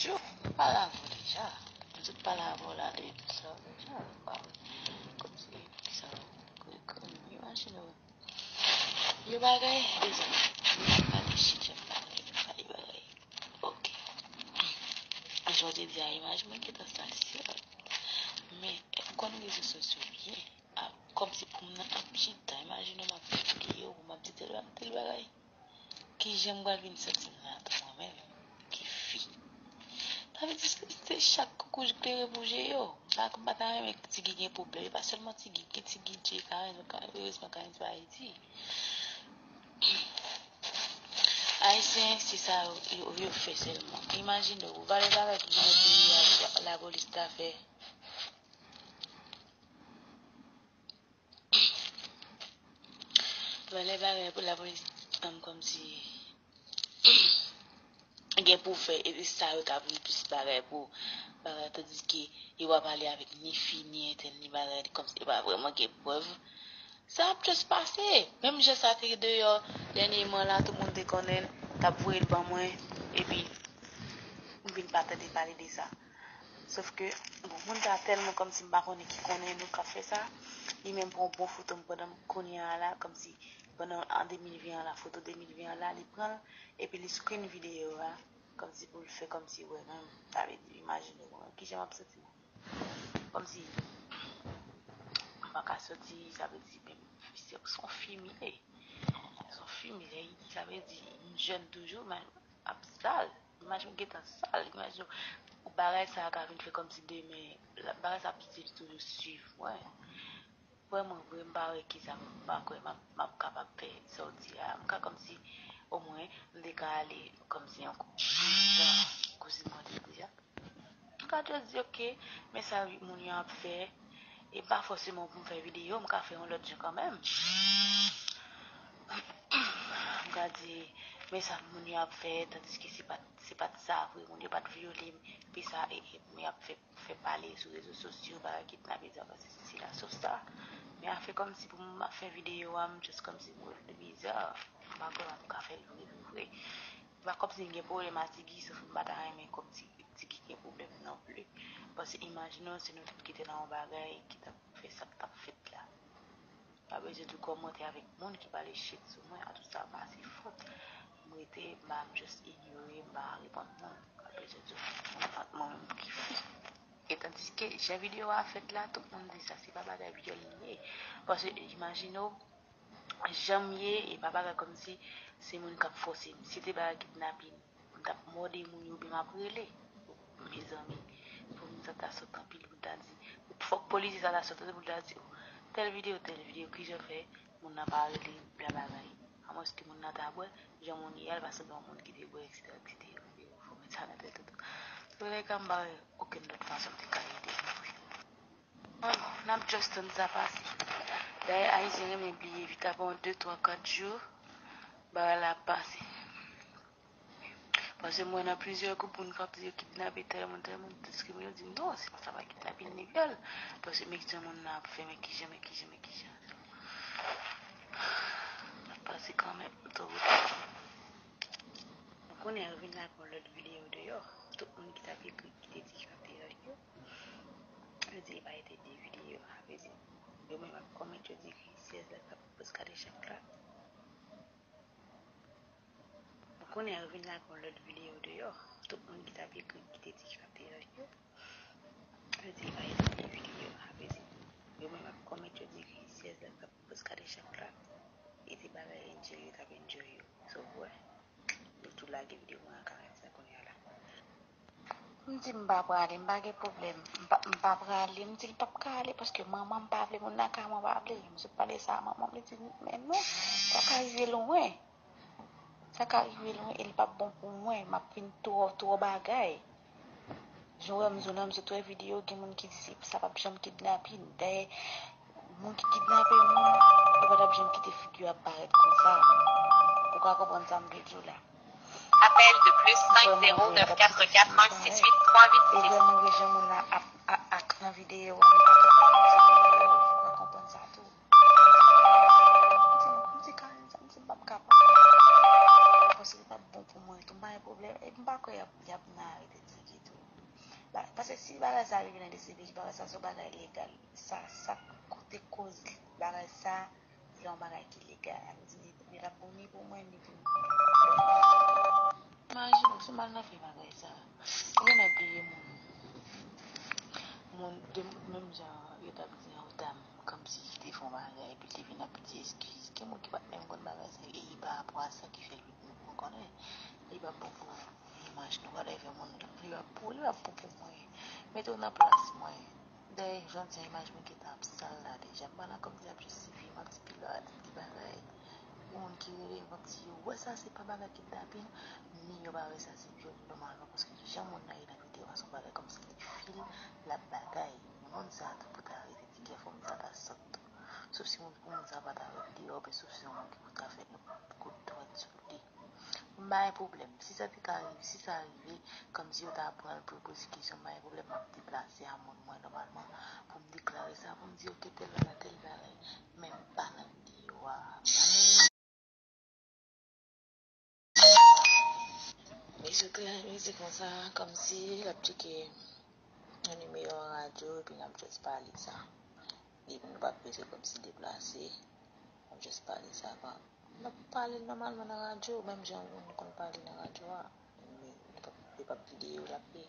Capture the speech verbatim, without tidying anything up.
Yo pale avè w deja. Nou tout pale avè w la de tout sa deja. Kòmsi, kisa w, imajine w. Yo bagay, mezanmi. Yo pale shit, yo pale, yo pale bagay. Ok. Jan w te di a, imaj mwen gentan sa sèl. Men, m konn rezo sosyo byen. Kòmsi pou m nan ap chita, imajine w m ap fè videyo, m ap di tèl, tèl bagay. Kijan m pral vin santi m la tou mwen menm, ki fi. Sa vle di se, se chak koukou k klere pou je yo. M pa, m pa ta renmen Tigi gen pwoblèm. E pa sèlman Tigi, gen Tigi, Jay, Karen, erezman Karen pa Ayiti. Ayisyen, se sa yo, yo, yo fè sèlman. Imajine w, valè bagay ki gen nan peyi a, lapolis ta fè. Valè bagay pou lapolis, um, kòmsi gen pou fè, e sa yo ka vin plis bagay pou bagay, tandiske yo pa pale avèk ni fi, ni entèl, ni bagay, kòmsi yo pa vrèman gen prèv. Sa ap just pase. Menm jan sa te deyò dènyèman la, tout moun te konnen l, t ap voye l ban mwen, epi m vin pa tande pale de sa. Sof ke, bon, moun sa tèlman kòmsi m pa konnen ki konnen nou k ap fè sa. Li menm pran yon bon foto m pandan m kounye a la, kòmsi pandan an de mil ven an la, foto de mil ven an la, li pran l, epi li screen videyo a, kòmsi pou l fè kòmsi wè menm. Sa vle di, imajine w, kijan m ap santi m. Kòmsi, m pa ka soti, sa vle di, menm, se, se yon fi m ye. Se yon fi m ye, sa vle di, m jèn toujou, men ap sal. Imaj mwen gentan sal. Imajine w, bagay sa a ka vin fè kòmsi demen, la, bagay sa ap toujou swiv mwen. Vrèman vre, m pa wè kisa m pa kwè m ap, m ap kapab fè sa w di a. M ka kòmsi, omwen, m te ka ale kòmsi yon kou-, kouzin, kouzin mwen te di a. M ka just di, ok, men sa moun yo ap fè, e pa fòseman pou m fè videyo, m ka fè yon lòt jan kanmenm. M ka di, men sa moun yo ap fè, tandiske se pa t, se pa t sa vre, moun yo pa t vyole m, epi sa, e, e, moun yo ap fè, fè pale sou rezo sosyo, bagay kidnapin sa, bagay sesi, sila, sof sa. Men afè kòmsi pou m ap fè videyo a, m just kòmsi m wè l biza, m pa kwè m ap ka fè l vre, vre, vre. Se pa kòmsi m gen pwoblèm a Tigi, sof m pa ta renmen kòmsi Tigi gen pwoblèm non plis. Paske imajine w, si nou tout ki te nan yon bagay ki t ap fè sa k t ap fèt la. Pa bezwen tou kòmante avèk moun ki pale shit sou mwen, a tout sa pa se fòt. M rete, m pa, m just inyore, m pa reponn moun. Pa bezwen tou fè kont mwen menm ki fi. E tandiske jan videyo a fèt la, tout moun di sa, se pa bagay vyòl li ye. Paske imajine w, jan m ye, e pa bagay kòmsi se moun k ap fòse m. Si te bagay kidnapin, m t ap mòde moun yo, oubyen m ap rele. Mezanmi, pou moun sa ta sot anpil pou l ta di, fòk polisye sa ta sot pou l ta di, tèl videyo, tèl videyo, kijan fè moun nan pa rele m, bla bagay. Amwenske moun nan ta bwè, jan moun ye a, l pa sanble yon moun ki te bwè, etsetera, etsetera. Fò met sa nan tèt ou tou. Antoulèka, m pa wè okenn lòt fason m te ka ede nou vre. Bon, n ap just tann sa pase. Dayè, Ayisyen renmen bliye vit. Apre yon de, twa, kat jou, bagay la ap pase. Paske m wè nan plizyè gwoup moun k ap di yo kidnape tèl moun, tèl moun, diskrimine, yo di non, se pa sa, pa kidnapin ni vyòl. Paske men kijan moun nan ap fè, men kijan, men kijan, men kijan. L ap pase kanmenm, m twò wout. Kounye a, yo vin lage yon lòt videyo deyò. Tout moun ki t ap ekri, ki te di k ap deyò yo. Yo di li pa rete de videyo, sa vle di, yo menm ap kòmante, yo di ki syèj la k ap poz kade chak la. Kounye a, yo vin lage yon lòt videyo deyò. Tout moun ki t ap ekri, ki te di k ap deyò yo. Yo di li pa rete de videyo, sa vle di, yo menm ap kòmante, yo di ki syèj la k ap poz kade chak la. E se bagay enjoy yo t ap enjoy yo. So, w wè. Yo tou lage videyo mwen an karant sa kounye a la. M di m pa prale, m pa gen pwoblèm. M pa, m pa prale, m di l p ap ka ale paske manman m pa vle, moun nan kay mwen pa vle. M sot pale sa a manman m, li di, men non, sa ka rive lwen. Sa ka rive lwen e li p ap bon pou mwen. M ap vin twò, twò bagay. Jan w wè m di w la, m sot wè videyo, gen moun ki di se, sa p ap janm kidnapin. Dayè, moun ki kidnape moun, yo pa t ap janm kite figi yo ap parèt konsa. Ou ka konprann sa m vle di w la. Appel de plus cinq zéro neuf quatre quatre un six huit trois huit six. Ou vrèman wè jan moun nan ap, ap, ak nan videyo a, li pa t ap parèt sou videyo. Ou ka konprann sa tou. M di, m di Karen sa, m di m p ap kapab. Paske li p ap bon pou mwen tou. pa gen pwoblèm. Epi m pa kwè y ap, y ap nan arete Tiki tou. Ba- Paske si bagay sa rive nan D C P J, bagay sa se yon bagay legal. Sa, sa kote koz bagay sa, se yon bagay ki legal. Sa vle di, li, li t ap bon ni pou mwen, ni pou nou. Imajine w, si m al nan fè bagay sa. Ou genlè bliye moun. Moun, de, menm jan yo t ap di yon dam, kòmsi ki te fè yon bagay, epi li vin ap di eskiz. Gen moun ki pa t menm konn bagay sa, e li pa rapò a sa ki fè l, nou konnen. Li pa bon pou imaj nou, whatever, moun, li pa pou, li pa pou pou mwen. Mete w nan plas mwen. Dèyè, jan di an, imaj mwen gentan ap sal la deja. M pa la kòmsi ap jistifye, m ap di pil lòt ap di bagay. Gen moun ki rele m, m ap di yo, wè sa se pa bagay kidnapin, men yo pa wè sa se vyòl nòmalman, paske jan moun nan ye nan videyo a, se yon bagay kòmsi li fil, l ap batay. Moun sa tou pou ta arete Tiki, fò moun sa ta sòt tou. Sof si moun, pou moun sa pa ta ret deyò, oubyen sof si yon moun ki pou ta fè yon kout dwèt sou li. M pa gen pwoblèm. Si sa te ka rive, si sa rive, kòmsi yo ta pran l pou pwosekisyon, m pa gen pwoblèm, m ap deplase a moun mwen nòmalman pou m deklare sa, pou m di, oke, tèl bagay, tèl bagay, men m pa nan videyo a. Li sot la, li di konsa, kòmsi l ap tcheke yon nimewo an radyo, epi n ap just pale sa. Epi nou pa bezwen kòmsi deplase, n ap just pale sa, pa, n ap pale nòmalman nan radyo, menm jan nou konn pale nan radyo a. Li p ap, li p ap videyo l ap ye.